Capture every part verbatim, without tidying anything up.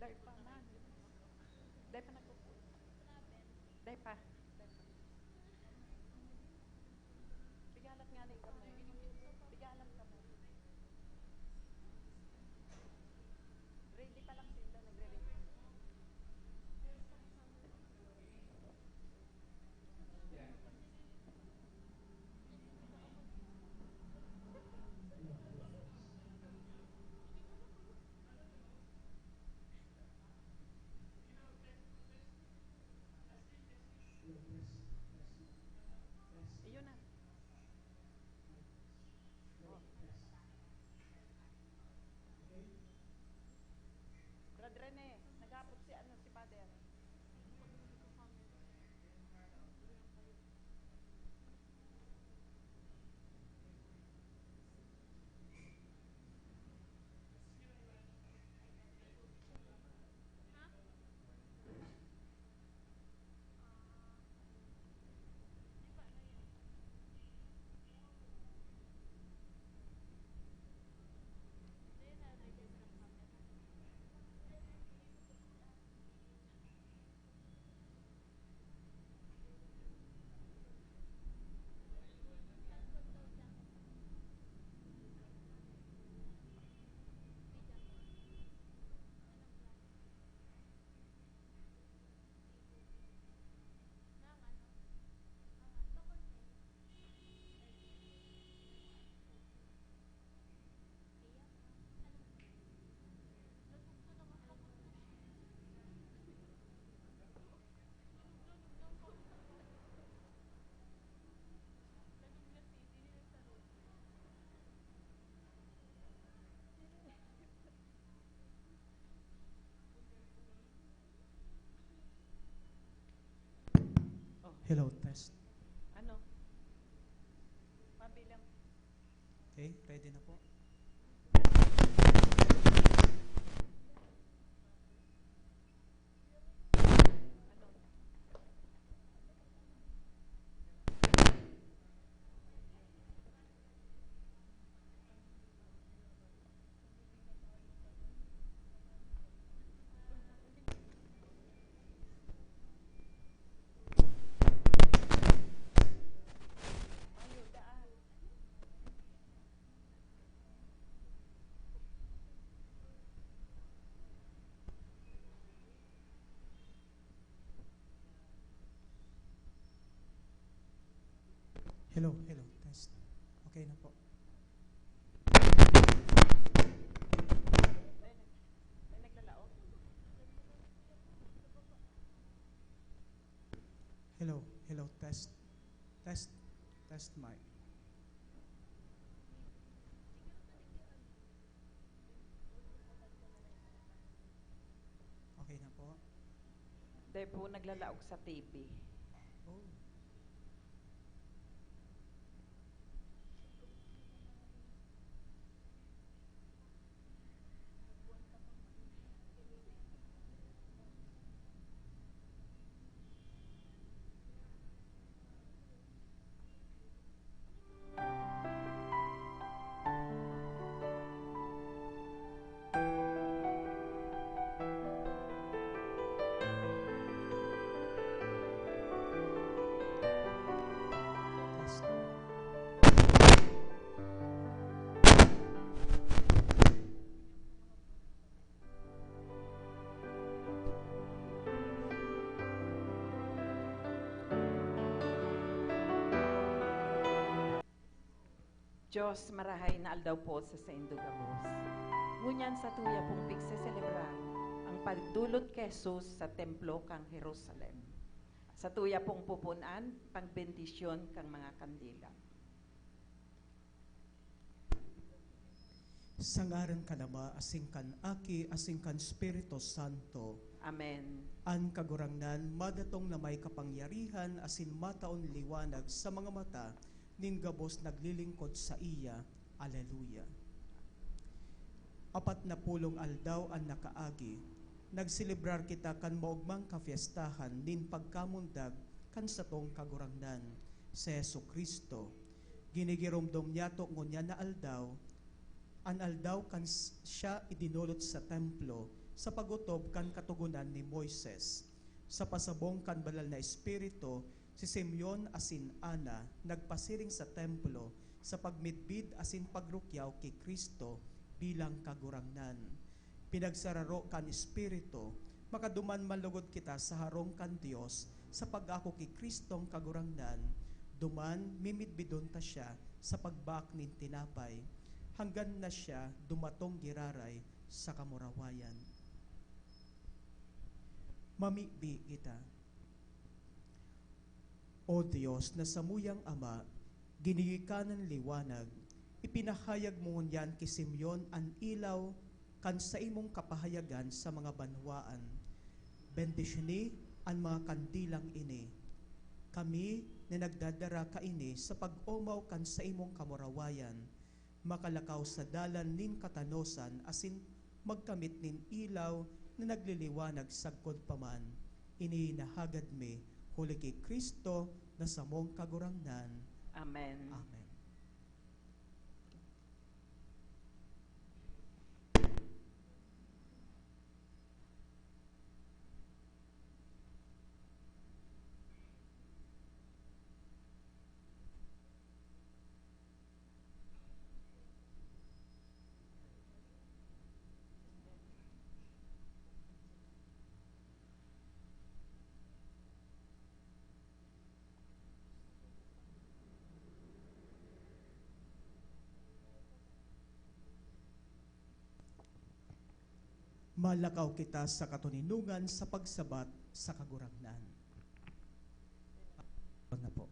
Dai pa, man. Dai pa nagpupuon. Dai pa. Dai pa. Pigalat nga ning kamay. Pigalat kamay. Ready pa lang sila, nagre-ready. Iyo na. Brad Rene, naghapot si ano, si Father. Oh. Hello, test. Ano? Pabilang. Okay, ready na po. Ano? Hello, hello, test. Okay na po. Hello, hello, test. Test, test mic. Okay na po. Dai po naglalaog sa T V. Oh. Diyos, marahay na aldaw po sa saindo gabos. Ngunyan satuya pong pigseselebrar ang pagdulot ki Jesus sa templo kan Jerusalem. Satuya pong pupun-an pagbendisyon kan mga kandila. Sa ngaran kan Ama, asin kan Aki, asin kan Espiritu Santo. Amen. An Kagurangnan madatong na may kapangyarihan asin mataon liwanag sa mga mata nin gabos naglilingkod saiya. Aleluya. Apat na pulong aldaw an nakaagi, nagselebrar kita kan maogmang kapyestahan nin pagkamundag kan satong Kagurangnan, si Jesu-Cristo. Ginigiromdom niyato ngunyan na aldaw, an aldaw kan s-, siya idinolot sa templo Sa pag-otob kan Katogonan ni Moises, sa pasabong kan Banal na Espiritu, si Simeon asin Ana nagpasiring sa templo sa pagmidbid asin pagrukyaw ki Cristo bilang Kagurangnan. Pinagsararo kan Espiritu, makaduman man logod kita sa harong kan Dios sa pag-ako ki Cristong Kagurangnan, duman mimidbidon ta siya sa pagbaak nin tinapay, hanggan na siya dumatong giraray sa kamurawayan. Mamibi kita. O Dios na samuyang Ama, ginigikanan liwanag, ipinahayag mo ngunyan ki Simeon an ilaw kan saimong kapahayagan sa mga banwaan. Bendisyoni an mga kandilang ini. Kami na nagdadara kaini sa pag-omaw kan saimong kamurawayan, makalakaw sa dalan nin katanosan asin magkamit nin ilaw na nagliliwanag sagkod pa man. Ini nahagad mi huli ki Cristo na samong Kagurangnan. Amen. Amen. Malakaw kita sa katoninongan sa pagsabat sa Kagurangnan. Ano po?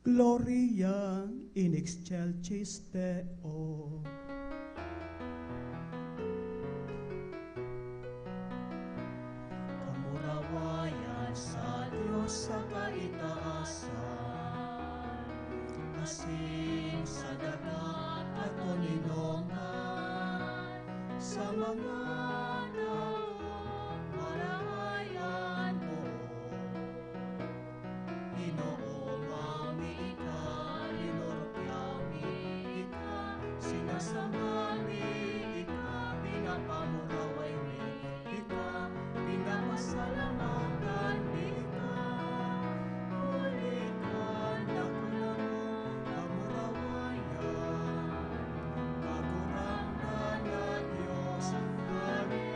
Gloria in excelsis Deo. Kamurawayan sa Dios sa kaitaasan, asin sa daga at toninongan sa mga taong marahay an boot. Ginoo, mayo mi ika, linorokyaw mi ika, sinasamba mi ika, pinapamuraway mi ika, pinapasalamatan mi ika. Huli kan dakula mong kamurawayan, Kagurangnan na Dios, Hari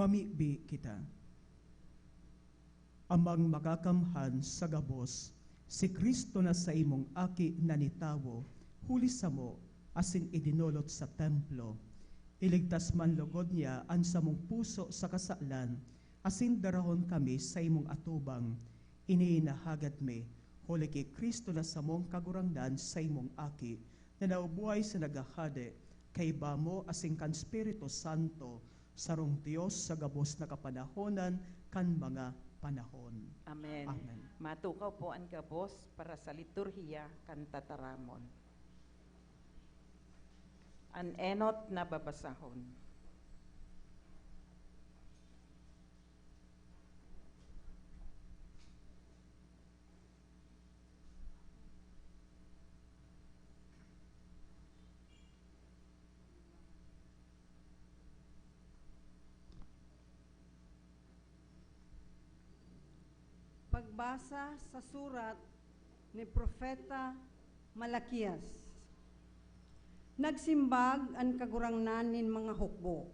Mamibi kita. Amang makakamhan sa gabos, si Cristo na saimong Aki na nitawo, huli samo, asin idinolot sa templo. Iligtas man logod niya an samong puso sa kasalan, asin darahon kami saimong atubang. Ini nahagad mi, huli ki Cristo na samong Kagurangnan, saimong Aki, na nabubuhay sa naghahade, kaiba mo asin kan Espiritu Santo, sarong Dios sa gabos na kapanahonan kan mga panahon. Amen. Amen. Matukaw po an gabos para sa liturhiya kan tataramon. An enot na babasahon. Pagbasa sa surat ni Propeta Malaquias. Nagsimbag an Kagurangnan nin mga hukbo,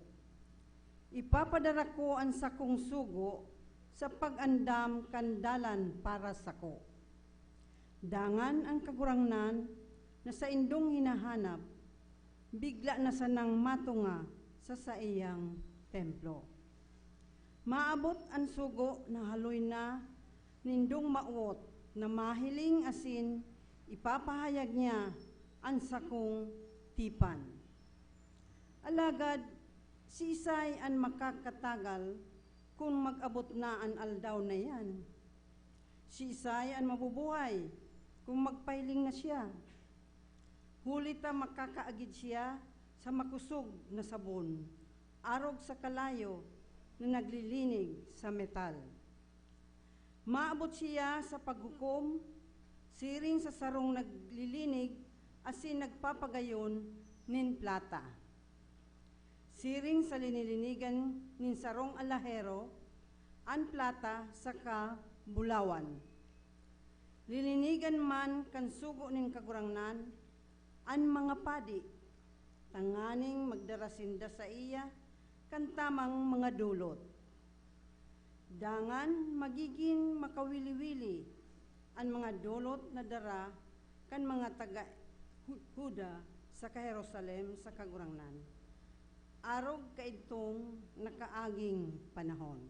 "Ipapadara ko an sakong sugo sa pag-andam kan dalan para sako." Dangan an Kagurangnan na saindong hinahanap, bigla na sanang matunga sa saiyang templo. Maabot an sugo na haloy na nindong mawot na mahiling asin ipapahayag niya an sakong tipan. Alagad siisay an makakatagal kun mag-abot na an aldaw na iyan? Siisay an mabubuhay kun magpahiling na siya? Huli ta makakaagid siya sa makosog na sabon, arog sa kalayo na naglilinig sa metal. Maabot siya sa paghukom siring sa sarong naglilinig asin nagpapagayon nin plata. Siring sa linilinigan nin sarong alahero an plata saka bulawan, lilinigan man kan sugo nin Kagurangnan an mga padi, tanganing magdara sinda saiya kan tamang mga dolot. Dangan magigin makawili-wili an mga dolot na dara kan mga taga Hu-, Juda saka Jerusalem sa Kagurangnan, arog kaidtong nakaaging panahon.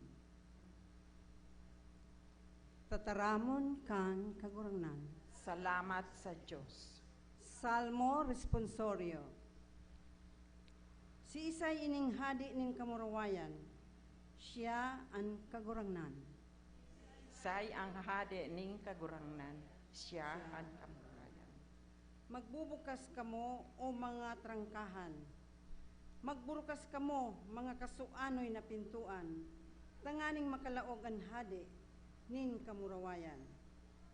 Tataramon kan Kagurangnan. Salamat sa Dios. Salmo Responsorio. Siisay ining hade nin kamurawayan? Siya an Kagurangnan. Siisay an hade nin Kagurangnan? Siya an kamurawayan. Magbubukas kamo, o mga trangkahan. Magburukas kamo, mga kasuanoy na pintoan, tanganing makalaog an hade nin kamurawayan.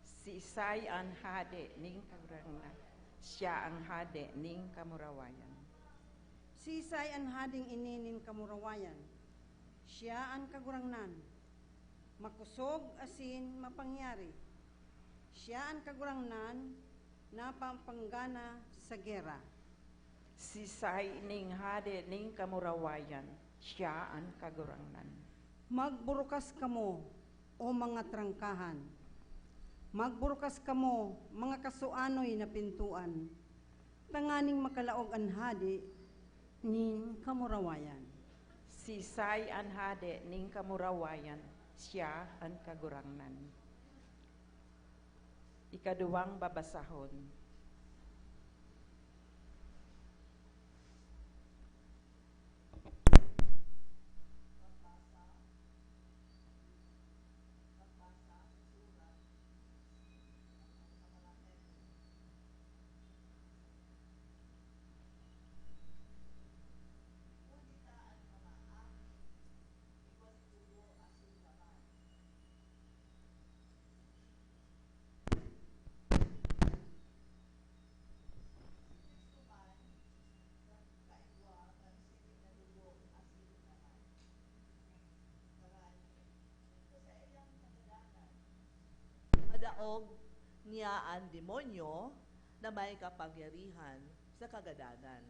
Siisay an hade nin Kagurangnan? Siya an hade nin kamurawayan. Siisay an hadeng ini nin kamurawayan? Siya an Kagurangnan, makosog asin mapangyari. Siya an Kagurangnan na papanggana sa gera. Siisay ning hade nin kamurawayan? Siya an Kagurangnan. Magburukas kamo, o mga trangkahan. Magburukas kamo, mga kasuanoy na pintoan, tanganing makalaog an hade nin kamurawayan. Siisay an hade nin kamurawayan? Siya an Kagurangnan. Ikaduwang babasahon. Madaog niya an demonyo na may kapangyarihan sa kagadanan,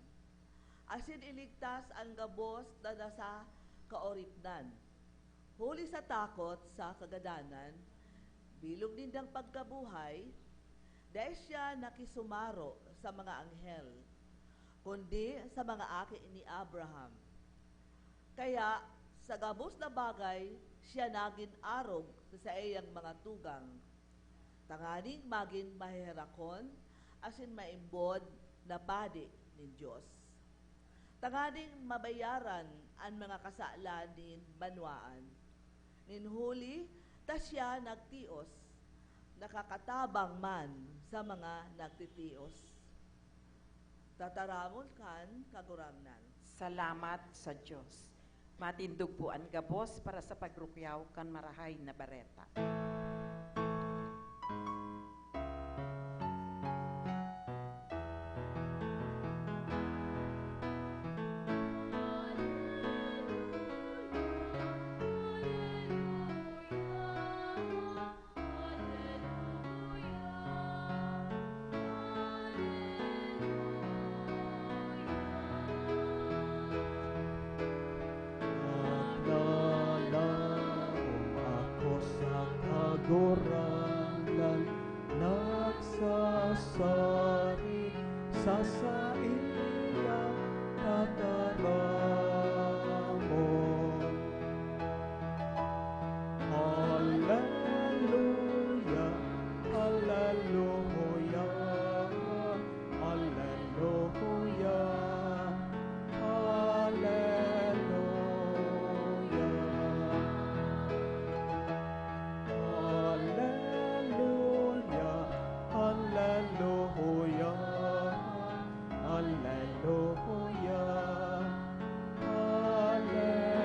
asin iligtas an gabos na nasa Kaoripnan. Huli sa takot sa kagadanan, bilog nindang pagkabuhay, dai siya nakisumaro sa mga anghel, kundi sa mga aki ni Abraham. Kaya, sa gabos na bagay, siya nagin arog sa saiyang mga tugang, tanganing magin maheherakon asin maimbod na padi nin Dios, tanganing mabayaran an mga kasalan nin banwaan. Nin huli ta siya nagtios, nakakatabang man sa mga nagtitios. Tataramon kan Kagurangnan. Salamat sa Dios. Matindog po an gabos para sa pagrukyaw kan Marahay na Bareta. Naglalaom ako sa Kagurangnan, nagsasari sa saiyang tataramon. Haleluya, haleluya, haleluya, haleluya. Haleluya, haleluya, haleluya, haleluya.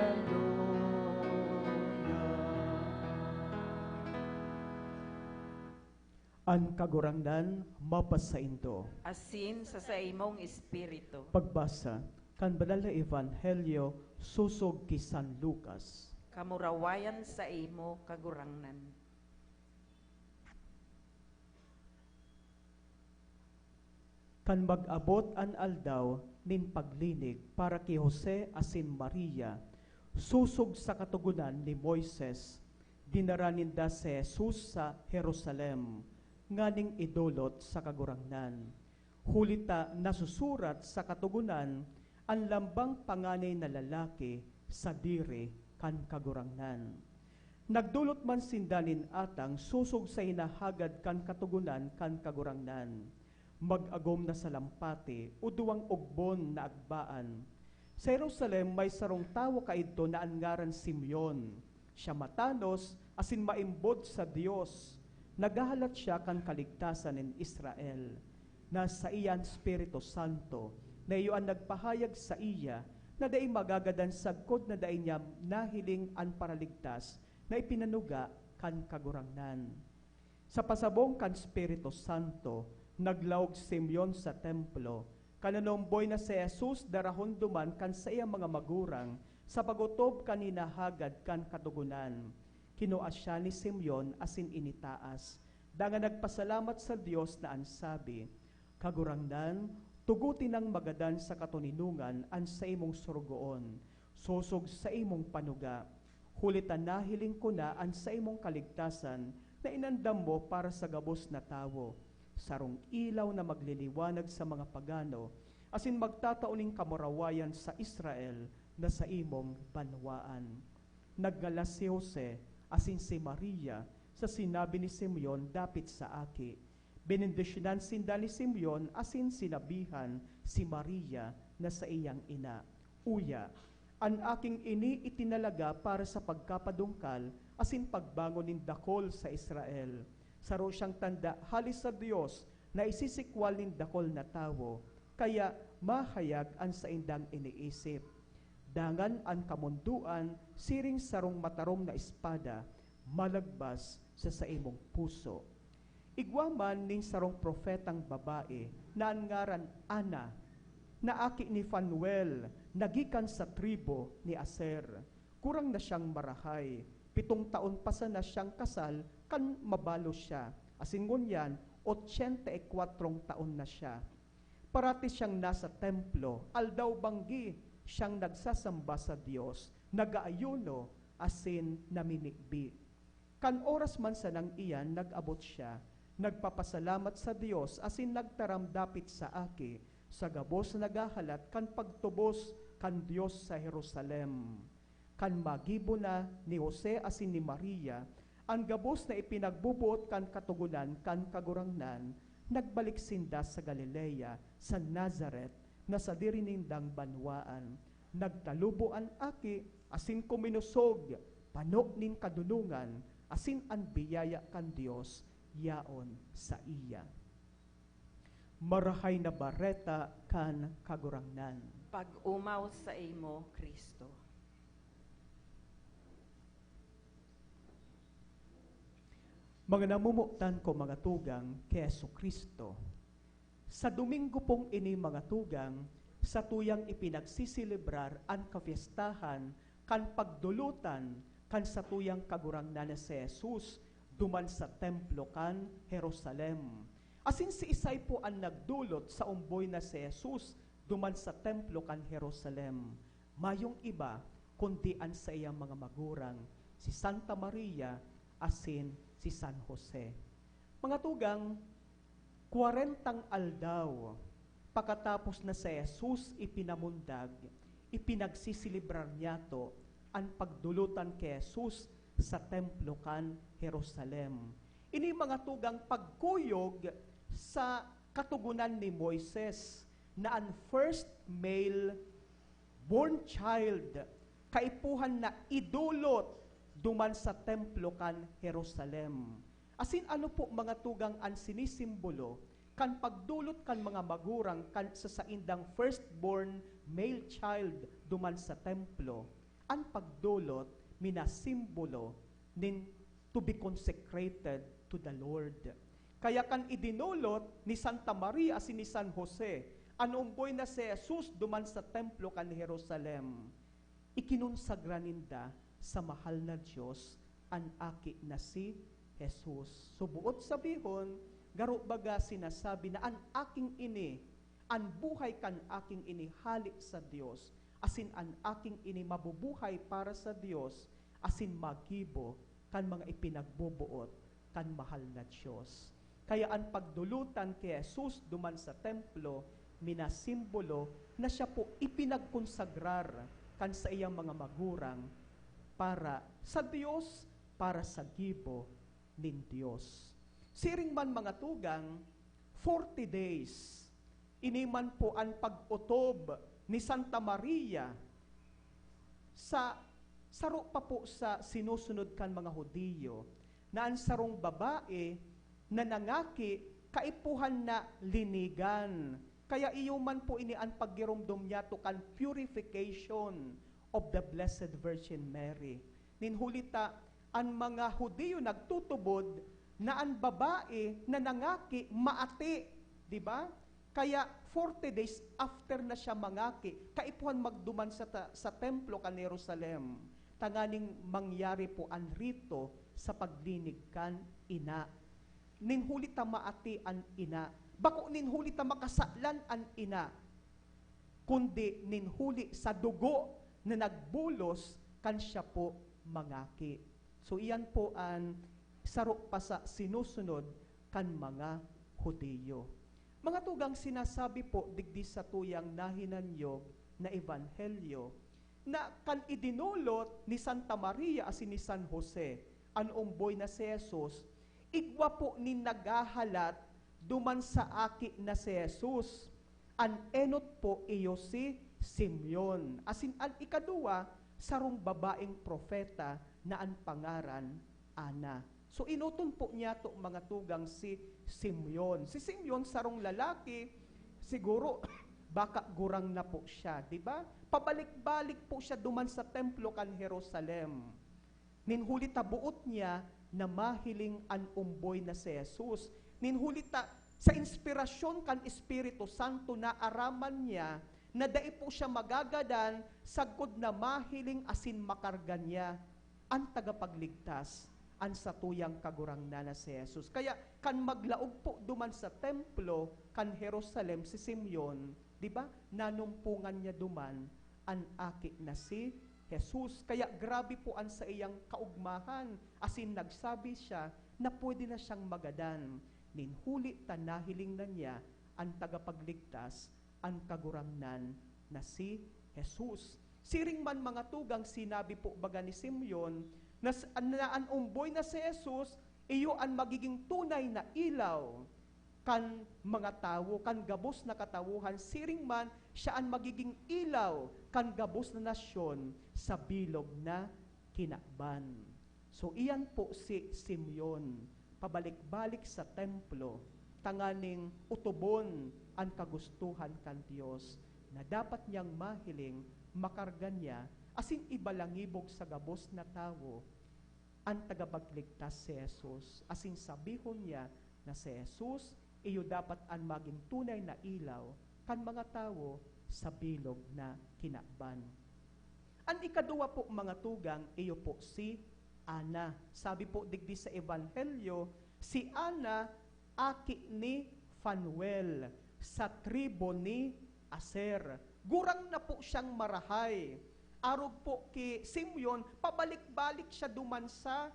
An Kagurangnan mapasaindo. Asin sa saimong espiritu. Pagbasa kan Banal na Ebanghelyo sosog ki San Lucas. Kamurawayan saimo, Kagurangnan. Kan mag-abot an aldaw nin paglinig para ki Jose asin Maria, sosog sa Katogonan ni Moises, dinara ninda si Jesus sa Jerusalem nganing idolot sa Kagurangnan, huli ta nasusurat sa Katogonan, "An lambang panganay na lalaki sadiri kan Kagurangnan." Nagdolot man sinda nin atang sosog sa hinahagad kan Katogonan kan Kagurangnan. Mag-agom na salampati o duwang ogbon na agbaan. Sa Jerusalem may sarong tawo kaidto na an ngaran Simeon. Siya matanos asin maimbod sa Dios. Naghahalat siya kan kaligtasan nin Israel. Nasa saiya an Espiritu Santo, na iyo an nagpahayag saiya na dai magagadan sagkod na dai niya nahiling an Paraligtas na ipinanuga kan Kagurangnan. Sa pasabong kan Espiritu Santo, naglaog si Simeon sa templo. Kan nanomboy na si Jesus, darahon duman kan saiyang mga magurang sa pag-otob kan hinahagad kan Katogonan. Kinua siya ni Simeon asin initaas. Dangan nagpasalamat sa Dios na an sabi, "Kagurangnan, tugote nang magadan sa katoninongan an saimong sorogoon, sosog sa imong panuga. Huli ta nahiling ko na an saimong kaligtasan na inandam mo para sa gabos na tawo, sarong ilaw na magliliwanag sa mga pagano, asin magtatao nin kamurawayan sa Israel na saimong banwaan." Nagngalas si Jose asin si Maria sa sinabi ni Simeon dapit sa aki. Benendisyonan sinda ni Simeon asin sinabihan si Maria na saiyang ina, "Uya, an aking ini itinalaga para sa pagkapadungkal asin pagbangon nin dakul sa Israel. Saro siyang tanda hale sa Dios na isisikwal nin dakul na tawo, kaya mahayag an saindang iniisip. Dangan an kamondoan siring sarong matarom na espada, malagbas sa saimong puso." Igwa man nin sarong propetang babae na an ngaran Ana, na aki ni Fanuel, na gikan sa tribu ni Aser. Kurang na siyang marahay, pitong taon pa sana siyang kasal kan mabalos siya, asin ngunyan, ochenta y kwatro taon na siya. Parati siyang nasa templo, aldaw-banggi siyang nagsasamba sa Dios, nag-aayuno asin namimibi. Kan oras man sanang iyan, nag-abot siya, nagpapasalamat sa Dios asin nagtaram dapit sa aki sa gabos na naghahalat kan pagtubos kan Dios sa Jerusalem. Kan magibo na ni Jose asin ni Maria an gabos na ipinagboboot kan Katogonan kan Kagurangnan, nagbalik sinda sa Galilea, sa Nazaret, na sadiri nindang banwaan. Nagtalubo an aki asin kuminosog, pano nin kadonongan, asin an biyaya kan Dios yaon saiya. Marahay na Bareta kan Kagurangnan. Pag-omaw saimo, Cristo. Mga namomotan ko, mga tugang, ki Jesu-Cristo. Sa Domingo pong ini, mga tugang, satuyang ipinagseselebrar an kapiestahan kan pagdolotan kan satuyang Kagurangnan na si Jesus duman sa Templo kan Jerusalem. Asin siisay po an nagdolot sa omboy na si Jesus duman sa Templo kan Jerusalem? Mayong iba kundi an saiyang mga magurang, si Santa Maria asin si San Jose. Mga tugang, kwarentang aldaw pakatapos na si Jesus ipinamundag, ipinagseselebrar niyato an pagdolotan ki Jesus sa Templo kan Jerusalem. Ini, mga tugang, pagkuyog sa Katogonan ni Moises na an first male born child kaipuhan na idolot duman sa Templo kan Jerusalem. Asin ano po, mga tugang, an sinisimbolo kan pagdolot kan mga magurang kan, sa saindang firstborn male child duman sa Templo? An pagdolot minasimbolo nin to be consecrated to the Lord. Kaya kan idinolot ni Santa Maria asin ni San Jose an omboy na si Jesus duman sa Templo kan Jerusalem, ikinonsagra ninda sa mahal na Dios an aki na si Jesus. So, boot sabihon, garo baga sinasabi na an aking ini, an buhay kan aking ini hale sa Dios, asin an aking ini mabubuhay para sa Dios, asin magibo kan mga ipinagboboot kan mahal na Dios. Kaya an pagdolotan ki Jesus duman sa Templo minasimbolo na siya po ipinagkonsagrar kan saiyang mga magurang para sa Dios, para sa gibo nin Dios. Siring man, mga tugang, forty days, ini man po an pag-otob ni Santa Maria sa saro pa po sa sinusunod kan mga Judio, na an sarong babae na nangaki kaipuhan na linigan. Kaya iyo man po ini an paggiromdom niyato kan purification of the Blessed Virgin Mary. Nin huli ta, an mga Judio nagtutubod na an babae na nangaki maati, di ba? Kaya forty days after na siya mangaki, kaipuhan magduman sa ta-, sa templo kan Jerusalem, tanganing mangyari po an rito sa paglinig kan ina. Nin huli ta maati an ina, bako nin huli ta makasalan an ina, kundi nin huli sa dugo na nagbulos kan siya po mangaki. So, iyan po an saro pa sa sinusunod kan mga Judio. Mga tugang, sinasabi po digdi satuyang nahinanyog na ebanghelyo na kan idinolot ni Santa Maria asin ni San Jose an omboy na si Jesus, igwa po nin naghahalat duman sa aki na si Jesus. An enot po iyo si Simeon. Asin an ikaduwa, sarong babaeng propeta na an pangaran Ana. So, enoton po niyato, mga tugang, si Simeon. Si Simeon, sarong lalaki, siguro, baka gurang na po siya, di ba? Pabalik-balik po siya duman sa templo kan Jerusalem. Nin huli ta boot niya na mahiling an omboy na si Jesus. Nin huli ta, sa inspirasyon kan Espiritu Santo, naaraman niya na dai po siya magagadan sagkod na mahiling asin makarga niya an Tagapagligtas, an satuyang Kagurangnan na si Jesus. Kaya kan maglaog po duman sa templo kan Jerusalem si Simeon, di ba, nanumpongan niya duman an aki na si Jesus. Kaya grabe po an saiyang kaogmahan, asin nagsabi siya na pwede na siyang magadan, nin huli ta nahiling na niya an Tagapagligtas, an Kagurangnan na si Jesus. Siring man, mga tugang, sinabi po baga ni Simeon na, na an omboy na si Jesus iyo an magiging tunay na ilaw kan mga tawo, kan gabos na katawohan, siring man siya an magiging ilaw kan gabos na nasyon sa bilog na kinaban. So, iyan po si Simeon, pabalik-balik sa templo, tanganing otobon an kagustuhan kan Dios na dapat niyang mahiling, makarga niya, asin ibalangibog sa gabos na tawo an Tagapagligtas si Jesus, asin sabihon niya na si Jesus iyo dapat an magin tunay na ilaw kan mga tawo sa bilog na kinaban. An ikaduwa po, mga tugang, iyo po si Ana. Sabi po digdi sa Ebanghelyo, si Ana, aki ni Fanuel, sa tribo ni Aser. Gurang na po siyang marahay. Arog po ki Simeon, pabalik-balik siya duman sa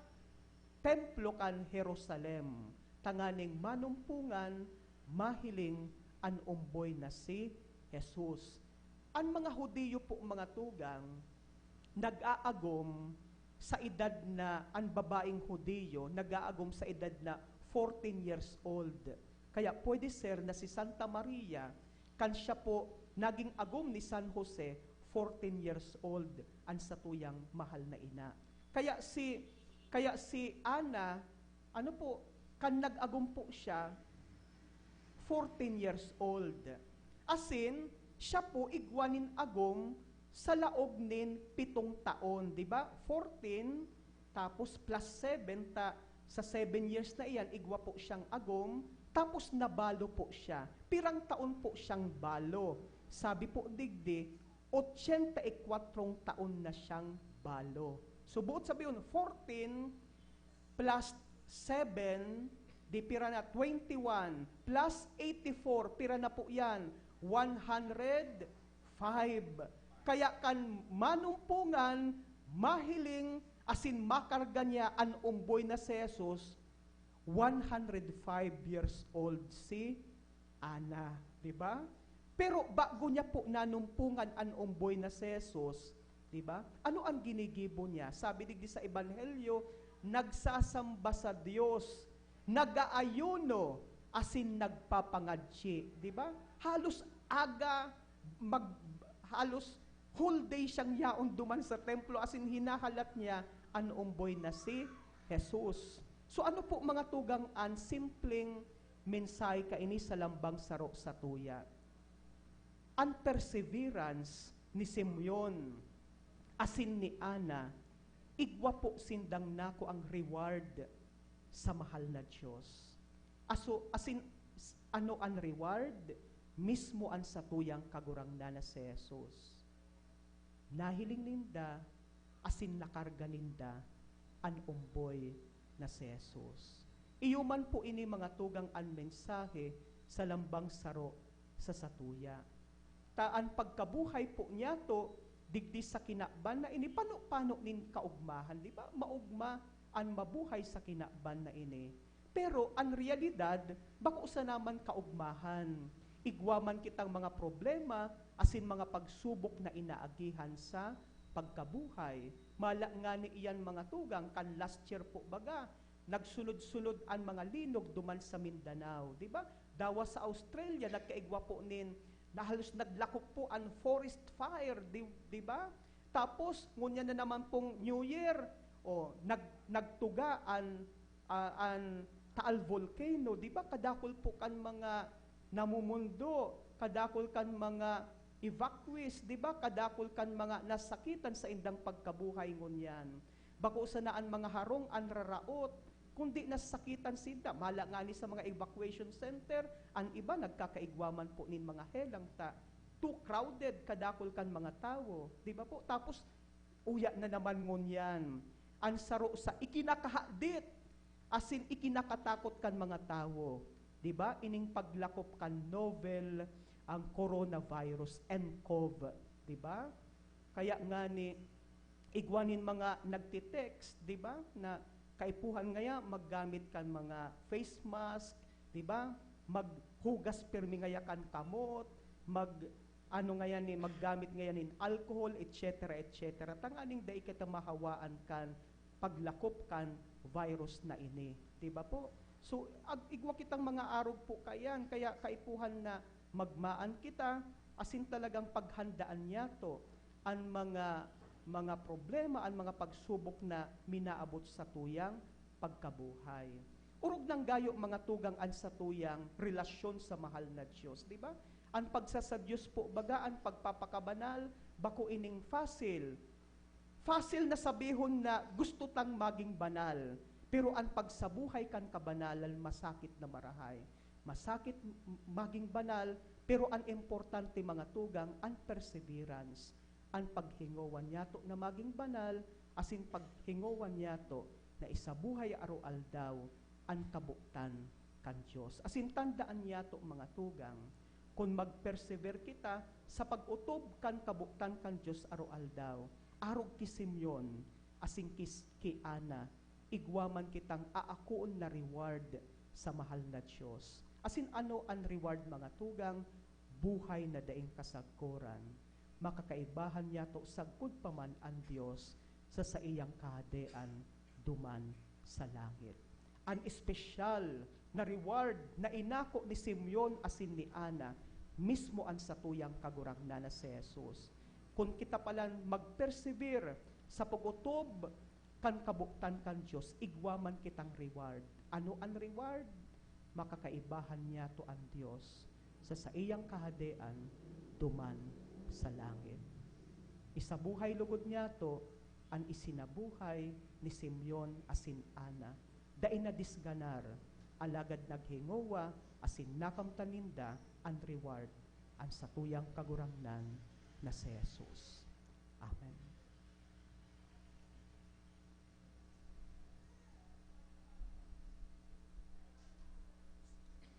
templo kan Jerusalem, tanganing manumpongan, mahiling an omboy na si Jesus. An mga Judio po, mga tugang, nag-aagom sa edad na, an babaeng Judio, nag-aagom sa edad na fourteen years old. Kaya pwede ser na si Santa Maria, kan siya po naging agom ni San Jose, fourteen years old an satuyang mahal na ina. Kaya si, kaya si Ana, ano po, kan nag-agom po siya, fourteen years old. Asin, siya po igwa nin agom sa laog nin pitong taon, di ba? Fourteen, tapos plus seven, ta, sa seven years na iyan, igwa po siyang agom, tapos nabalo po siya. Pirang taon po siyang balo? Sabi po digdi, ochenta y kwatro taon na siyang balo. So, boot sabihon, fourteen plus seven, di pira na? Twenty-one, plus eighty-four, pira na po yan? One hundred five. Kaya kan manumpongan, mahiling, asin makarga niya an omboy na si Jesus, one hundred five years old si Ana, di ba? Pero bago niya po nanumpongan an omboy na si Jesus, di ba? Ano ang ginigibo niya? Sabi digdi sa Ebanghelyo, nagsasamba sa Dios, nag-aayuno, asin nagpapangadyi, di ba? Halos aga, mag, halos whole day siyang yaon duman sa templo, asin hinahalat niya an omboy na si Jesus. So, ano po, mga tugang, an simpleng mensahe kaini sa lambang saro satuya? An perseverance ni Simeon asin ni Ana, igwa po sindang nakuang reward sa mahal na Dios. Aso, asin, s-, ano an reward? Mismo an satuyang Kagurangnan na si Jesus. Nahiling ninda asin nakarga ninda an omboy na si Jesus. Iyo man po ini, mga tugang, an mensahe sa lambang saro sa satuya. Ta an pagkabuhay po niyato digdi sa kinaban na ini, pano-pano nin kaogmahan, di ba? Maogma an mabuhay sa kinaban na ini. Pero an realidad, bako sana man kaogmahan. Igwa man kitang mga problema asin mga pagsubok na inaagihan sa pagkabuhay. Mala ngani iyan, mga tugang, kan last year po baga, nagsunod-sunod an mga linog duman sa Mindanao, di ba? Dawa sa Australia, nagkaigwa po nin, na halos naglakop po an forest fire, di, di ba? Tapos, ngunyan na naman pong New Year, o, nag-, nagtuga an, ah, an Taal Volcano, di ba? Kadakul po kan mga namumundo, kadakul kan mga evacuees, di ba? Kadakul kan mga nasakitan sa indang pagkabuhay ngunyan. Bako sana an mga harong an raraot, kundi nasakitan sinda. Mala ngani sa mga evacuation center, an iba nagkakaigwa man po nin mga helang ta too crowded, kadakul kan mga tawo, di ba po? Tapos, uya na naman ngunyan, an saro sa ikinakahadit asin ikinakatakot kan mga tawo, di ba? Ining paglakop kan novel, ang coronavirus, ncov, di ba? Kaya ngani, Igwa nin mga nagte-text, di ba? Na kaipuhan ngaya maggamit kan mga face mask, di ba? Maghugas pirmi ngaya kan kamot, mag, ano ngaya ni, maggamit ngaya nin alcohol, et cetera, et cetera. Tanganing dai kita mahawaan kan paglakop kan virus na ini. Di ba po? So, ag-, igwa kitang mga arog po kaiyan, kaya kaipuhan na magmaan kita, asin talagang paghandaan niyato an mga, mga problema, an mga pagsubok na minaabot sa tuyang pagkabuhay. Orog nang gayo, mga tugang, an satuyang relasyon sa mahal na Dios, di ba? An pagsasadyos po, baga, an pagpapakabanal, bako ining fasil. Fasil na sabihon na gusto tang maging banal, pero an pagsabuhay kan kabanalan masakit na marahay. Masakit m-, maging banal, pero an importante, mga tugang, an perseverance, an paghingowa niyato na maging banal, asin paghingowa niyato na isabuhay aroaldaw an kabotan kan Dios. Asin tandaan niyato, mga tugang, kun mag-persevere kita sa pag-otob kan kabotan kan Dios aroaldaw, arog ki Simeon asin ki, ki Ana, igwa man kitang aakoon na reward sa mahal na Dios. Asin ano an reward, mga tugang? Buhay na daing kasagkoran. Makakaibahan niyato sagkod pa man an Dios sa saiyang Kahadean duman sa langit. An espesyal na reward na inako ni Simeon asin ni Ana, mismo an satuyang Kagurangnan na si Jesus. Kun kita palan mag-persevere sa pag-otob kan kabotan kan Dios, igwa man kitang reward. Ano an reward? Makakaibahan niyato an Dios sa saiyang Kahadean duman sa langit. Isabuhay logod niyato an isinabuhay ni Simeon asin Ana. Dai nadisganar, alagad naghingowa asin nakamtan ninda an reward, an satuyang Kagurangnan na si Jesus. Amen.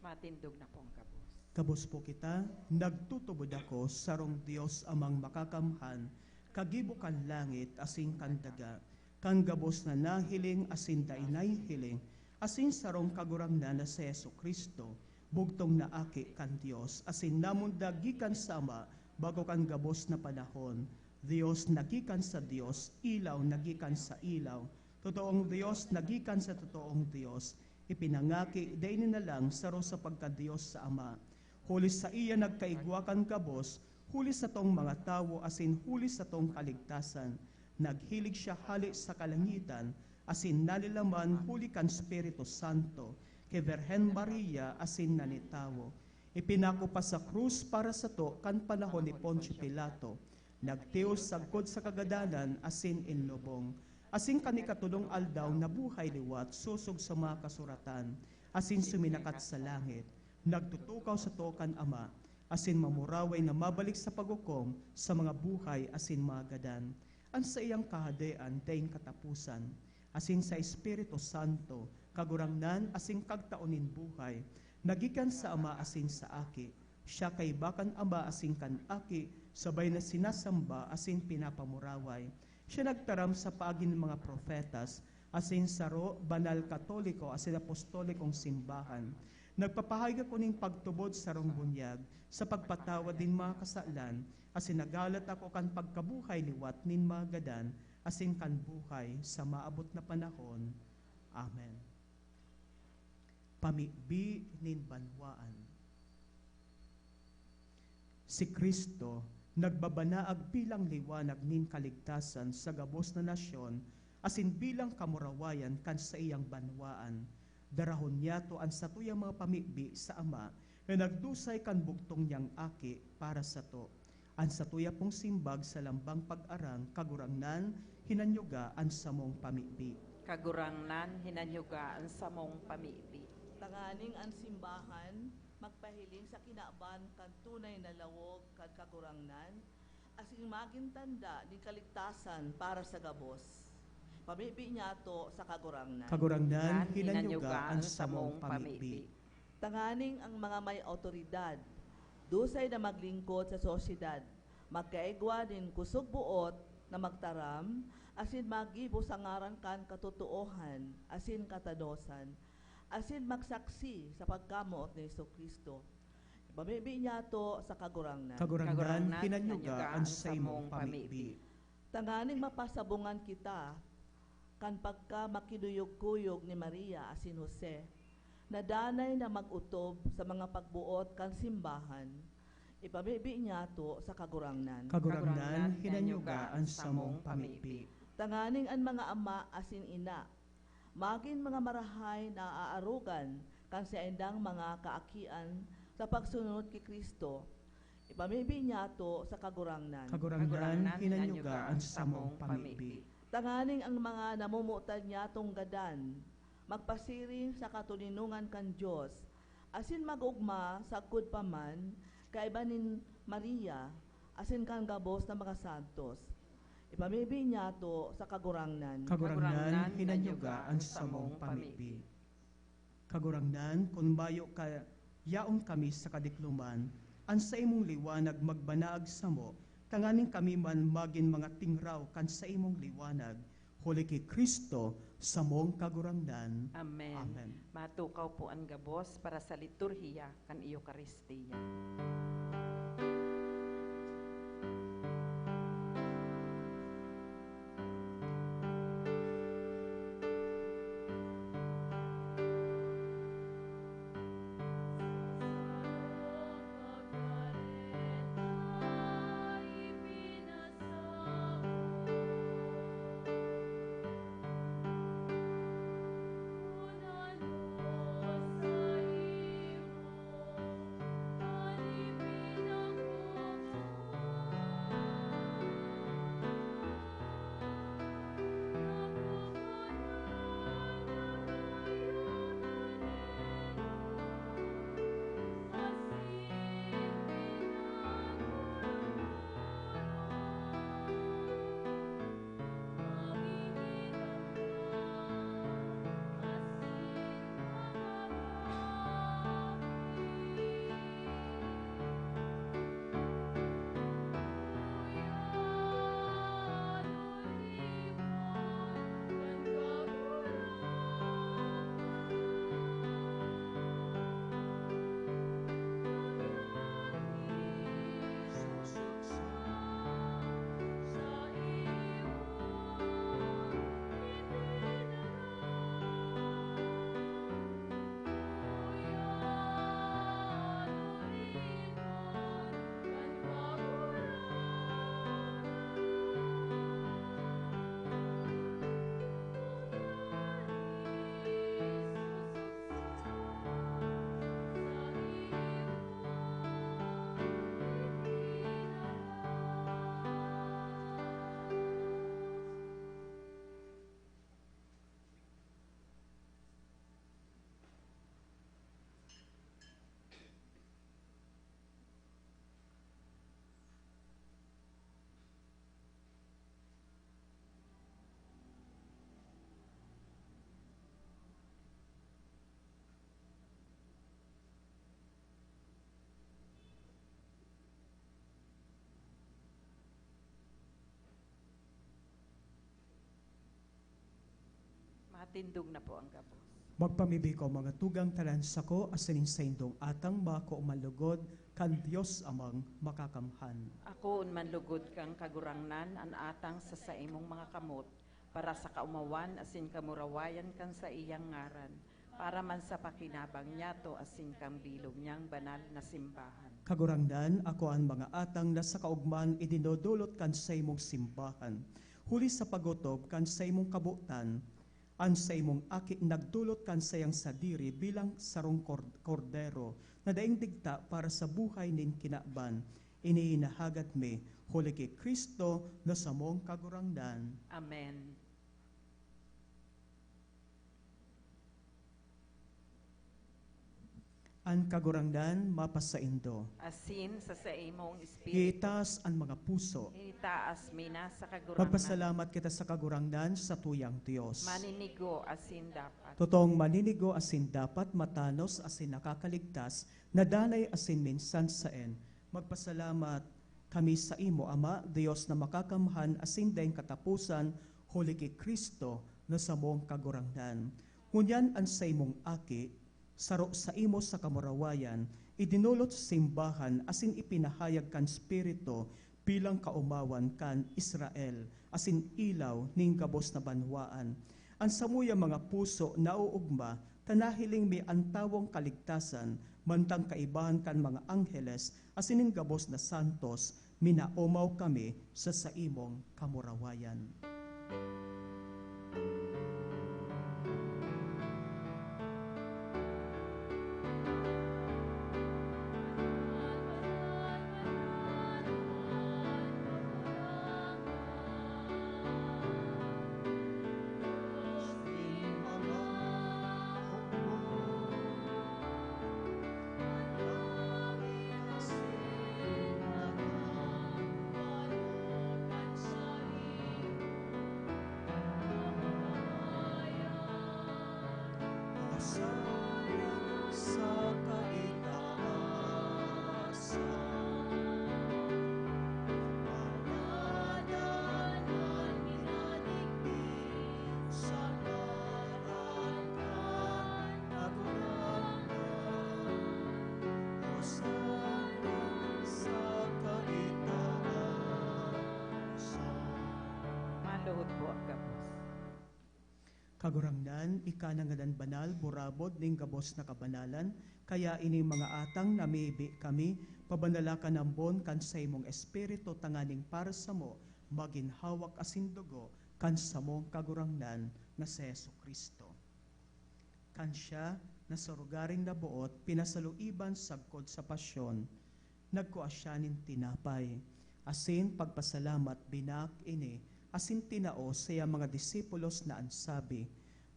Matindog na po ang gabos. Gabos po kita, nagtutubod ako sa sarong Dios Amang Makakamhan, kagibo kan langit asin kan daga, kan gabos na nahiling asin dai nahihiling, asin sarong Kagurangnan na si Jesu-Cristo, bugtong na Aki kan Dios, asin namundag gikan sa Ama bago kan gabos na panahon. Dios na gikan sa Dios, ilaw na gikan sa ilaw, totoong Dios na gikan sa totoong Dios, ipinangaki, dai ninalang, saro sa pagka-Dios sa Ama. Huli saiya nagkaigwa kan gabos, huli satong mga tawo asin huli satong kaligtasan. Naghilig siya hale sa kalangitan, asin nalilaman huli kan Espiritu Santo, ki Birhen Maria asin nanitawo. Ipinako pa sa krus para sato kan panahon ni Poncio Pilato. Nagtios sagkod sa kagadanan asin inlubong. Asin kan ikatolong aldaw nabuhay liwat sosog sa mga kasuratan, asin suminakat sa langit. Nagtutukaw sato kan Ama, asin mamuraway na mabalik sa paghukom sa mga buhay asin mga gadan. An saiyang Kahadean daing kataposan, asin sa Espiritu Santo, Kagurangnan asin Kagtao nin buhay, na gikan sa Ama asin sa Aki. Siya kaiba kan Ama asin kan Aki, sabay na sinasamba asin pinapamuraway. Siya nagtaram sa paagi nin mga propetas, asin saro, banal, katoliko asin apostolikong simbahan. Nagpapahayag ako nin pagtubod sa sarong bunyag, sa pagpatawad nin mga kasalan, asin naghahalat ako kan pagkabuhay liwat nin mga gadan, asin kan buhay sa maabot na panahon. Amen. Pamibi nin banwaan. Si Cristo nagbabanaag bilang liwanag nin kaligtasan sa gabos na nasyon asin bilang kamurawayan kan saiyang banwaan. Darahon niyato an satuyang mga pamibi sa Ama na nagdusay kan bugtong niyang Aki para sato. An satuya pong simbag sa lambang pag-arang, Kagurangnan, hinanyuga an samong pamibi. Kagurangnan, hinanyuga an samong pamibi. Tanganing an simbahan magpahiling sa kinaban kan tunay na lawog kan Kagurangnan, asin magin tanda nin kaligtasan para sa gabos. Pamibi niyato sa Kagurangnan. Kagurangnan, hinanyuga an samong pamibi. Tanganing ang mga may awtoridad, dusay na maglingkod sa sosyedad, magkaigwa nin kusog boot na magtaram asin magibo sa ngaran kan katotoohan asin katanosan, asin magsaksi sa pagkamoot ni Jesu-Cristo. Ipamibi niyato sa Kagurangnan. Kagurangnan, Kagurangnan, hinanyuga hinanyuga an an saimong samong pamibi. Pamibi. Tanganing mapasabungan kita kan pagkamakinuyog-kuyog ni Maria asin Jose, na danay na mag-otob sa mga pagboot kan simbahan, ipamibi niyato sa Kagurangnan. Kagurangnan, Kagurangnan, hinanyuga an samong pamibi. Tanganing an mga ama asin ina magin mga marahay na aarogan kan saindang mga kaakian sa pagsunod ki Cristo, ipamibi niyato sa Kagurangnan. Kagurangnan, Kagurangnan, hinanyuga an samong pamibi. Tanganing ang mga namomotan niyatong gadan magpasiring sa katoninongan kan Dios, asin mag-ogma sagkod pa man kaiba nin Maria asin kan gabos na mga santos. Ipamibi niyato sa Kagurangnan. Kagurangnan, Kagurangnan, hinanyuga an samong pamibi. Kagurangnan, kun mayo ka yaon kami sa kadikloman, an saimong liwanag magbanaag samo, tanganing kami man magin mga tingraw kan saimong liwanag, huli ki Cristo, samong Kagurangnan. Amen. Amen. Matukaw po an gabos para sa liturhiya kan Eukaristia. Matindog na po ang gabos. Magpamibi ko, mga tugang, ta an sako asin an saindong atang bako manlugod kan Dios Amang Makakamhan. Akoon manlugod kan Kagurangnan an atang sa saimong mga kamot, para sa kaomawan asin kamurawayan kan saiyang ngaran, para man sa pakinabang niyato asin kan bilog niyang banal na simbahan. Kagurangnan, ako an mga atang na sa kaogmahan idinodolot kan saimong simbahan, huli sa pag-otob kan saimong kabotan. An saimong Aki nagdolot kan saiyang sadiri bilang sarong kor-, kordero na daing digta para sa buhay nin kinaban. Ini hinahagad mi huli ki Cristo na samong Kagurangnan. Amen. An Kagurangnan mapasaindo. Asin sa saimong espiritu. Iitaas an mga puso. Itaas mi na sa Kagurangnan. Magpasalamat kita sa Kagurangnan, satuyang Dios. Maninigo asin dapat. Totoong maninigo asin dapat, matanos asin nakakaligtas, na danay asin minsan saen. Magpasalamat kami saimo, Ama, Dios na makakamhan asin daing kataposan, huli ki Cristo na samong Kagurangnan. Ngunyan an saimong Aki, saro saimo sa kamurawayan, idinolot sa simbahan asin ipinahayag kan Espiritu bilang kaomawan kan Israel asin ilaw nin gabos na banwaan. An samuyang mga puso naoogma ta nahiling mi an tawong kaligtasan mantang kaibahan kan mga angheles asin nin gabos na santos, minaomaw kami sa saimong kamurawayan. Manluhod po ang gabos. Kagurangnan, ika na ngadan banal, burabod nin gabos na kabanalan, kaya ining mga atang namibi kami, pabanala kan ambon kan saimong Espiritu tanganing para samo magin hawak asin dugo kan samong Kagurangnan na si Jesu-Cristo. Kan siya na sa rogaring naboot pinasaluiban sagkod sa pasyon, nagkua siya nin tinapay, asin pagpasalamat, binaak ini, asin tinao sa iyang mga disipulos na an sabi,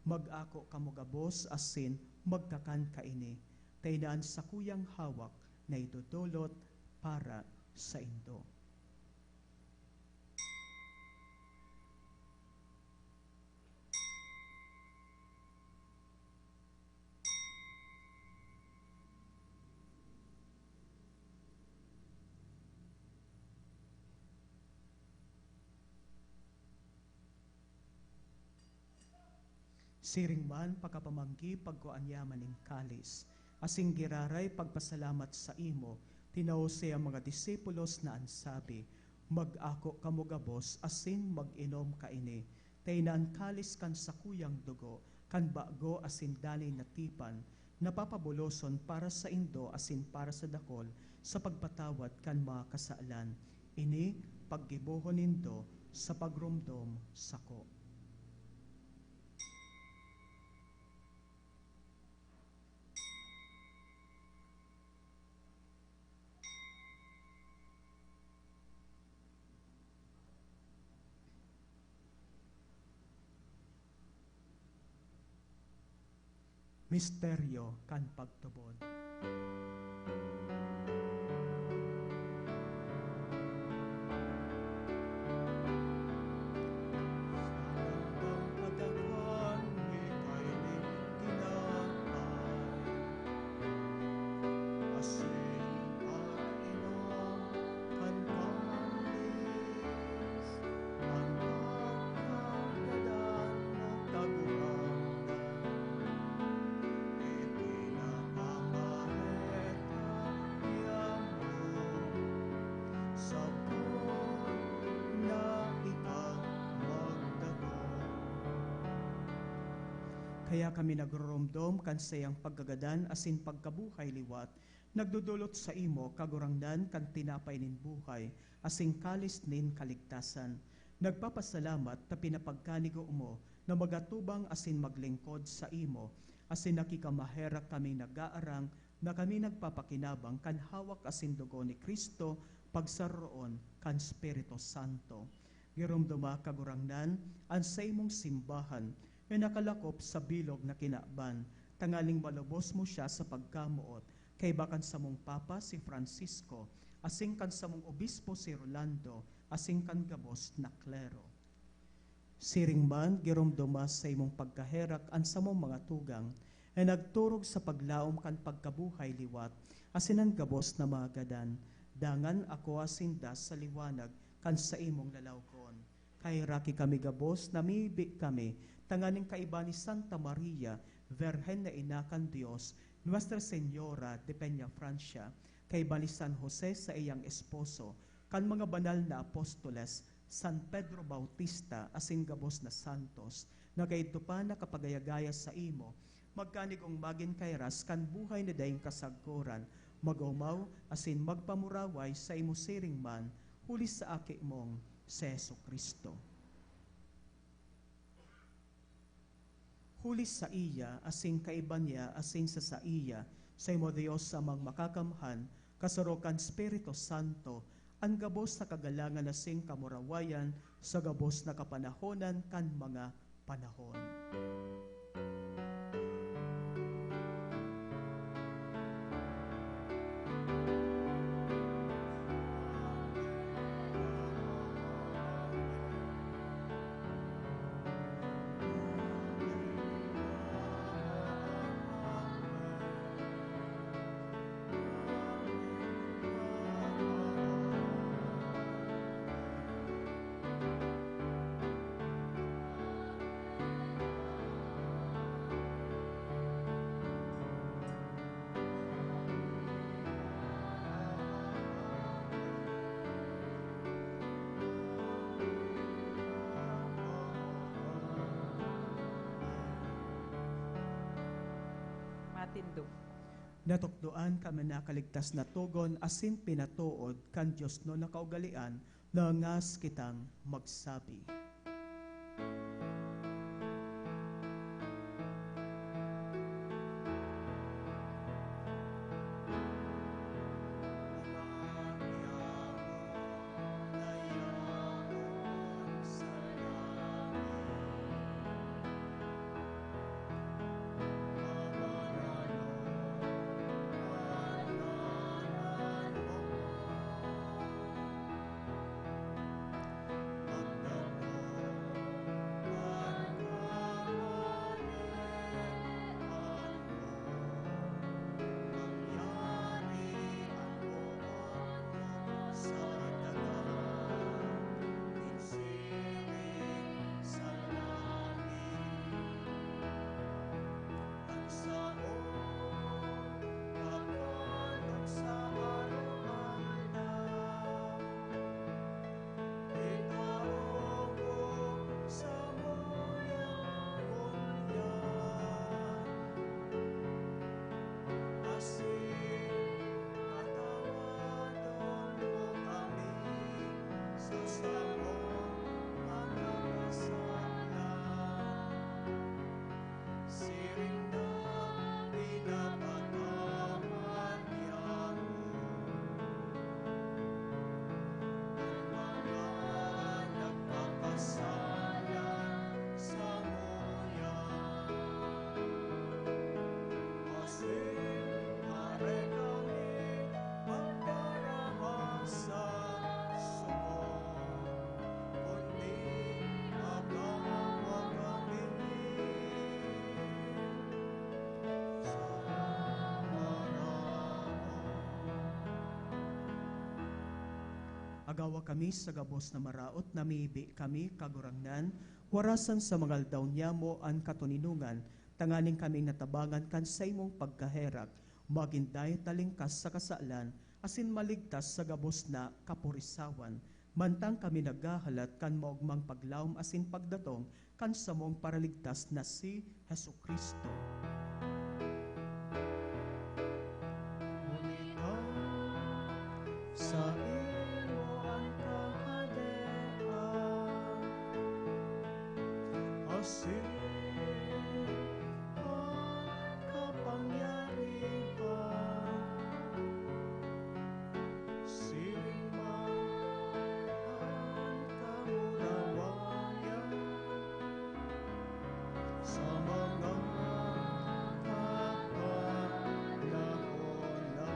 "Mag-ako kamo gabos asin magkakan kaini, ta ini an sakuyang hawak na idodolot para saindo." Siring man, pakapamanggi, pagkua niya man nin kalis, asin giraray pagpasalamat saimo, tinao sa iyang mga disipulos na an sabi, "Mag-ako kamo gabos asin mag-inom kaini, ta ini an kalis kan sakuyang dugo kan bago asin danay na tipan, na papabuloson para saindo asin para sa dakol sa pagpatawad kan mga kasalan. Ini paggibohon nindo sa pagromdom sako." Misteryo kan pagtubod. Kaya kami nagroromdom kan saiyang pagkagadan asin pagkabuhay liwat, nagdodolot saimo, Kagurangnan, kan tinapay nin buhay asin kalis nin kaligtasan. Nagpapasalamat ta pinapagkanigo mo na magatubang asin maglingkod saimo, asin nakikamaherak kaming nag-aarang na kami nagpapakinabang kan hawak asin dugo ni Cristo, pagsaroroon kan Espiritu Santo. Giromdoma, Kagurangnan, an saimong simbahan na nakalakop sa bilog na kinaban, tanganing malubos mo siya sa pagkamoot, kaiba kan samong Papa, si Francisco, asin kan samong Obispo, si Rolando, asin kan gabos na klero. Siring man, giromdoma sa imong pagkaherak an samong mga tugang na nagturog sa paglaom kan pagkabuhay liwat, asin an gabos na mga gadan, dangan akoa sinda sa liwanag kan saimong lalawgon. Kaheraki kami gabos, namibi kami tanganing kaiba ni Santa Maria, Birhen na Ina kan Dios, Nuestra Señora de Peñafrancia, kaiba ni San Jose, saiyang esposo, kan mga banal na apostoles, San Pedro Bautista, asin gabos na santos, na kaidto pa nakapagayagaya saimo, magkanigong magin kairas kan buhay na daing kasagkoran, mag-omaw asin magpamuraway saimo siring man, huli sa Aki mong si Jesu-Cristo. Huli saiya, asin kaiba niya, asin sa saiya, saimo Dios Amang Makakamhan, kasaro kan Espiritu Santo, an gabos na kagalangan asin kamurawayan sa gabos na kapanahonan kan mga panahon. Matindog. Natukdoan kan nakaligtas na togon asin pinatood kan diosnon na kaugalean na ngas kitang magsabi. Agawa kami sa gabos na maraot, namibi kami, Kagurangnan, warasan sa mga aldaw niyamo an katoninongan, tanganing kami natabangan kan saimong pagkaherak, magin dai talingkas sa kasalan, asin maligtas sa gabos na kapurisawan, mantang kami naghahalat kan maogmang paglaom asin pagdatong kan samong Paraligtas na si Jesu-Cristo. Huli ta saimo an kahadean, asin an kapangyarihan, siring man an kamurawayan sa mga kapanahon na.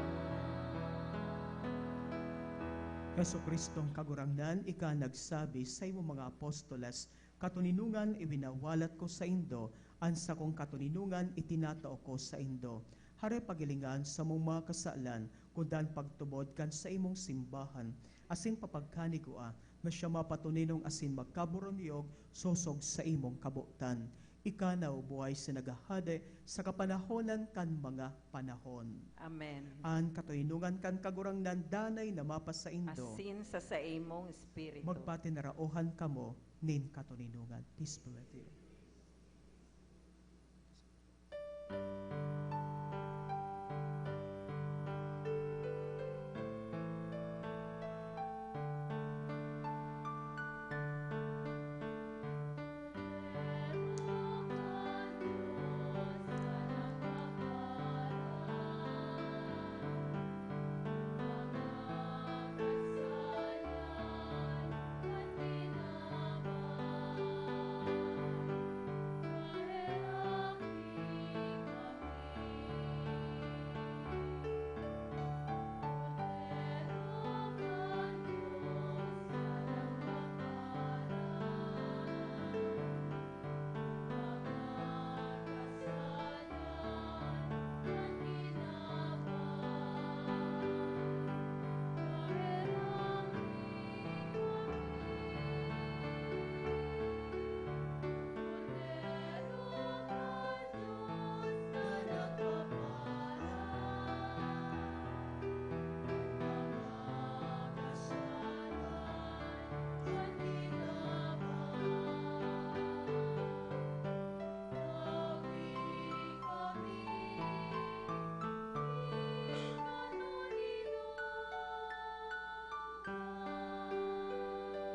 Jesu-Cristong Kagurangnan, ika nagsabi saimong mga apostoles, "Katoninongan iwinawalat ko saindo, an sakong katoninongan itinatao ko saindo." Hare pagilingan samong mga kasalan, kundi an pagtubod kan saimong simbahan, asin papagkanigua na siya mapatoninong asin magkaboronyog sosog sa imong kabotan. Ika na buhay sa naghahade sa kapanahonan kan mga panahon. Amen. An katoninongan kan Kagurangnan danay na mapasaindo. Asin sa saimong espiritu. Magpatinaraohan kamo nin katoninongan. Peace be with you.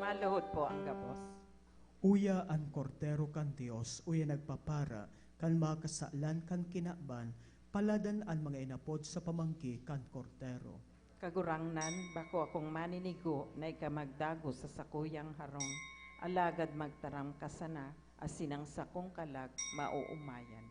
Maluhod po ang gabos. Uya an Kordero kan Dios, uya nagpapara kan mga kasalan kan kinaban, paladan an mga inapod sa pamanggi kan Kordero. Kagurangnan, bako akong maninigo na ika magdagos sa sakuyang harong, alagad magtaram ka sana, asin ang sakong kalag maoomayan.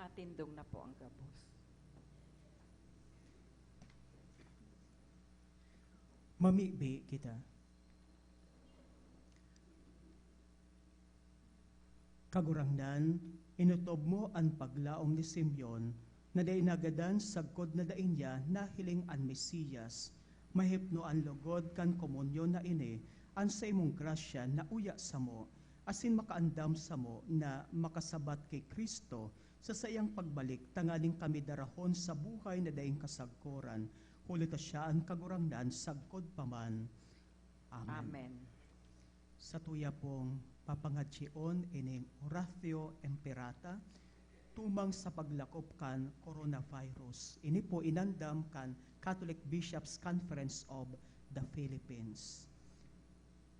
Matindog na po ang gabos. Mamibi kita. Kagurangnan, inotob mo an paglaom ni Simeon na dai nagadan sagkod na dai niya nahiling an Mesiyas. Mahipno an logod kan komunyon na ini, an saimong grasya na uya samo, asin makaandam samo na makasabat ki Cristo sa saiyang pagbalik, tanganing kami darahon sa buhay na daing kasagkoran, huli ta siya an Kagurangnan sagkod pa man. Amen. Amen. Satuya pong papangatyion ining Oratio Imperata tumang sa paglakop kan coronavirus. Ini po inandam kan Catholic Bishops' Conference of the Philippines.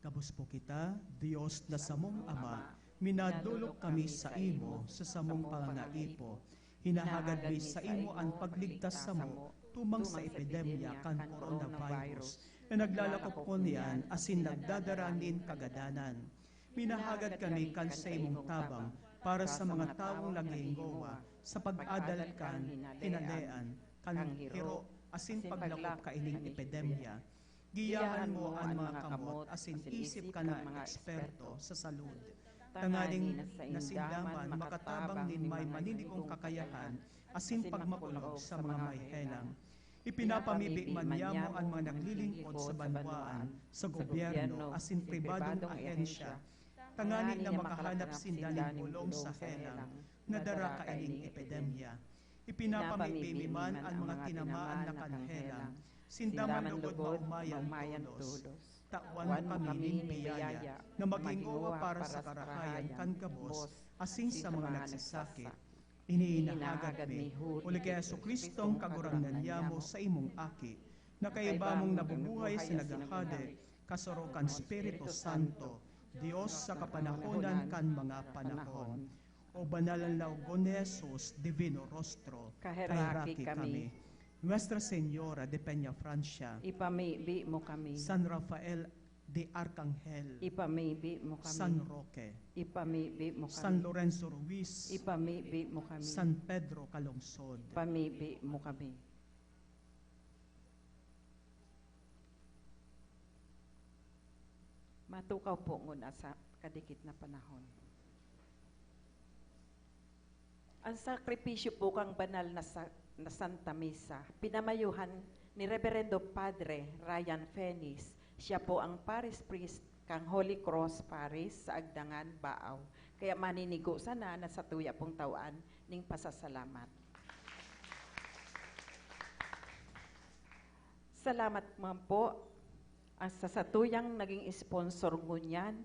Gabos po kita, Dios na samong Ama, minadolok kami sa imo sa samong pangangaipo. Hinahagad mi sa imo an pagligtas samo tumang sa epidemya kan coronavirus na naglalakop ngunyan asin nagdadara nin kagadanan. Minahagad kami kan saimong tabang para sa mga tawong naghihingowa sa pag-adal kan hinalean, kan hiro, asin paglakop kaining epidemya. Giyahan mo an mga kamot asin isip kan mga eksperto sa salud, tanganing nasinda man makatabang nin may maninigong kakayahan asin pagmakulog sa mga may helang. Ipinapamibi man niamo an mga naglilingkod sa banwaan, sa gobyerno, asin pribadong ahensya, tanganing na makahanap sinda nin bulong sa helang na dara kaining epidemya. Ipinapamibi mi man an mga tinamaan na kan helang, sinda man lugod maomayan tolos. Tawan mo kami nin biyaya na maghingowa para sa karahayan kan gabos asin sa mga nagsasakit. Ini inahagad mi, huli ki Jesu-Cristong Kagurangnan niamo, sa imong Aki, na kaiba mong nabubuhay sa naghahade, kasaro kan Espiritu Santo, Dios sa kapanahonan kan mga panahon. O banal na lawgon ni Jesus, Divino Rostro, kaheraki kami. Nuestra Señora de Peñafrancia, ipamibi mo kami. San Rafael de Arcangel, ipamibi mo kami. San Roque, ipamibi mo kami. San Lorenzo Ruiz, ipamibi mo kami. San Pedro Calungsod, ipamibi mo kami. Matukaw po nguna sa kadikit na panahon. Ang sakripisyo po kang banal na, sa, na Santa Misa, pinamayuhan ni Reverendo Padre Ryan Fenis. Siya po ang Parish Priest kan Holy Cross Parish sa Agdangan, Baao. Kaya maninigo sana na satuya pong tawaan ning pasasalamat. Salamat man po, ah, sa satuyang naging sponsor ngunyan.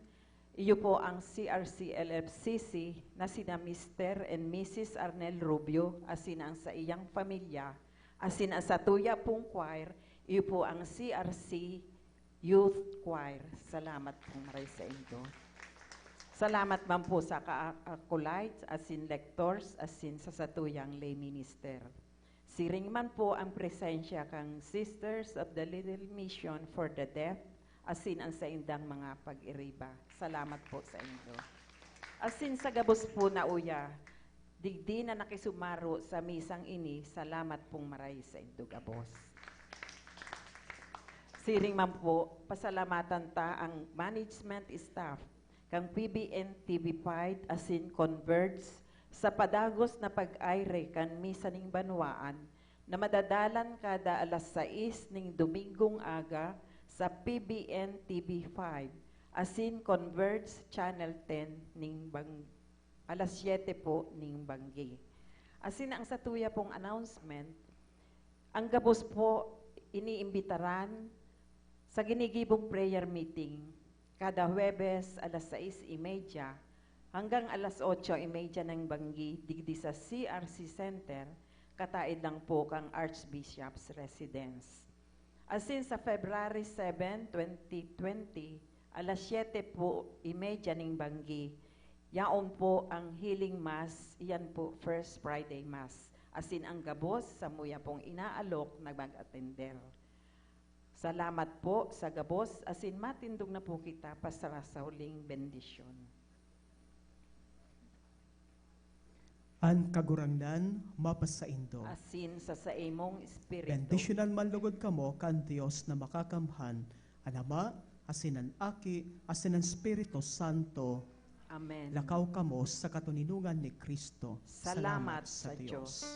Iyo po ang C R C L F C C na sina Mister and Missus Arnel Rubio asin ang saiyang pamilya, asin ang satuya pong choir, iyo po ang C R C Youth Choir. Salamat pong maray sa indo. Salamat man po sa ka-acolytes, asin lectors, asin sa satuyang lay minister. Siring man po ang presensya kan Sisters of the Little Mission for the Deaf, asin ang saindang mga pag-iriba. Salamat po sa indo. Asin sa gabos po na uya, digdi na nakisumaro sa misang ini, salamat pong maray sa indo gabos. Siring man po, pasalamatan ta ang management staff kan P B N T V five asin Converge sa padagos na pag-aire kan Misa ning Banwaan na madadalan kada alas sais ning Domingong aga sa P B N T V five asin Converge Channel ten ning bang-, alas siyete po ning banggi. Asin ang satuya pong announcement, ang gabos po iniimbitaran sa ginigibong prayer meeting kada Huwebes alas sais y media hanggang alas otso y media ning banggi digdi sa C R C Center, kataed lang po kan Archbishop's Residence. Asin sa February seven, twenty twenty, alas siyete po y media ning banggi, yaon po ang healing mass, iyan po First Friday Mass. Asin ang gabos, samuya pong inaalok na mag-atender. Salamat po sa gabos, asin matindog na po kita pasara sa huling bendisyon. An Kagurangnan mapasaindo. Asin sa saimong espiritu. Bendisyonan man lugod kamo kan Dios na Makakamhan, an Ama, asin an Aki, asin an Espiritu Santo. Amen. Lakaw kamo sa katoninongan ni Kristo. Salamat sa Diyos.